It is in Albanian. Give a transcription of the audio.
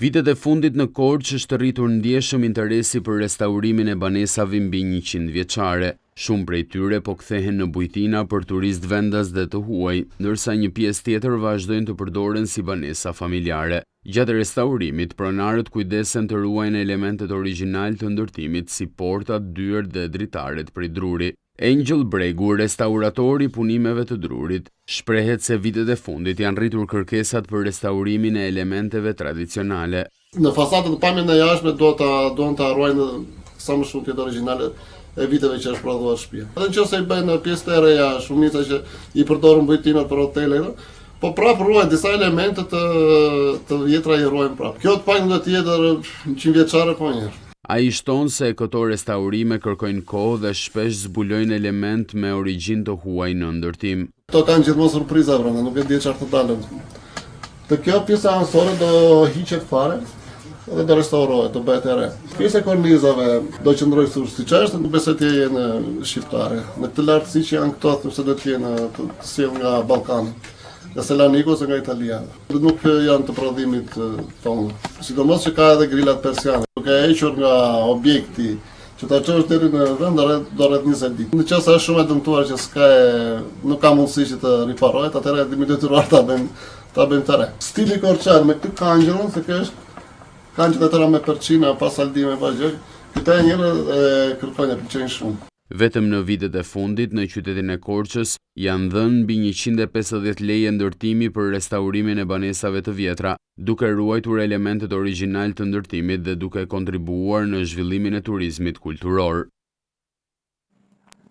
Vitet e fundit në Korçë është rritur ndjeshëm interesi për restaurimin e banesave mbi 100 vjeçare. Shumë prej tyre po kthehen në bujtina për turistë vendas dhe të huaj, ndërsa një pjesë tjetër vazhdojnë të përdoren si banesa familjare. Gjatë restaurimit, pronarët kujdesen të ruajnë elementet origjinalë të ndërtimit si portat, dyert dhe dritaret prej druri. Engjëll Bregu, restaurator i punimeve të drurit, shprehet se vitet e fundit janë rritur kërkesat për restaurimin e elementeve tradicionale. Në fasadën, pamjen e jashtme do ta duan ta ruajnë sa më shumë të jetë origjinale e viteve që është prodhuar shtëpia. Edhe nëse i bëjnë pjesë të reja, shumica që i përdorin bujtinat për hotele, po prapë ruajnë disa elemente të të vjetra i ruajnë prapë. Kjo të paktën do të jetë 100 vjeçare po një. Ai shton se këto restaurime kërkojnë kohë dhe shpesh zbulojnë elementë me origjinë të huaj në ndërtim. Këto kanë gjithmonë surpriza brenda, nuk e di çfarë të dalën. Të kjo pjesa anësore do hiqet fare dhe do restaurohet, do bëhet e re. Pjesa e kornizave do qëndrojë kështu siç është, nuk besoj të jenë shqiptare. Në këtë lartësi që janë këto, them se do të jenë të sjellë nga Ballkani, nga Selaniku ose nga Italia. Nuk janë të prodhimit tonë. Sidomos që ka edhe grilat persiane. Duke e hequr nga objekti që ta çosh deri në vend do rreth do rreth 20 ditë. Në qoftë se është shumë e dëmtuar që s'ka e, nuk ka mundësi që të riparohet, atëherë jemi detyruar ta bëjmë ta bëjmë të re. Stili korçar me këtë kangjellën, se kjo është kangjell e tëra me perçina, pa saldime, pa gjë. Këta e njerëz e kërkojnë, e pëlqejnë shumë. Vetëm në vitet e fundit në qytetin e Korçës janë dhënë mbi 150 leje ndërtimi për restaurimin e banesave të vjetra, duke ruajtur elementet origjinalë të ndërtimit dhe duke kontribuuar në zhvillimin e turizmit kulturor.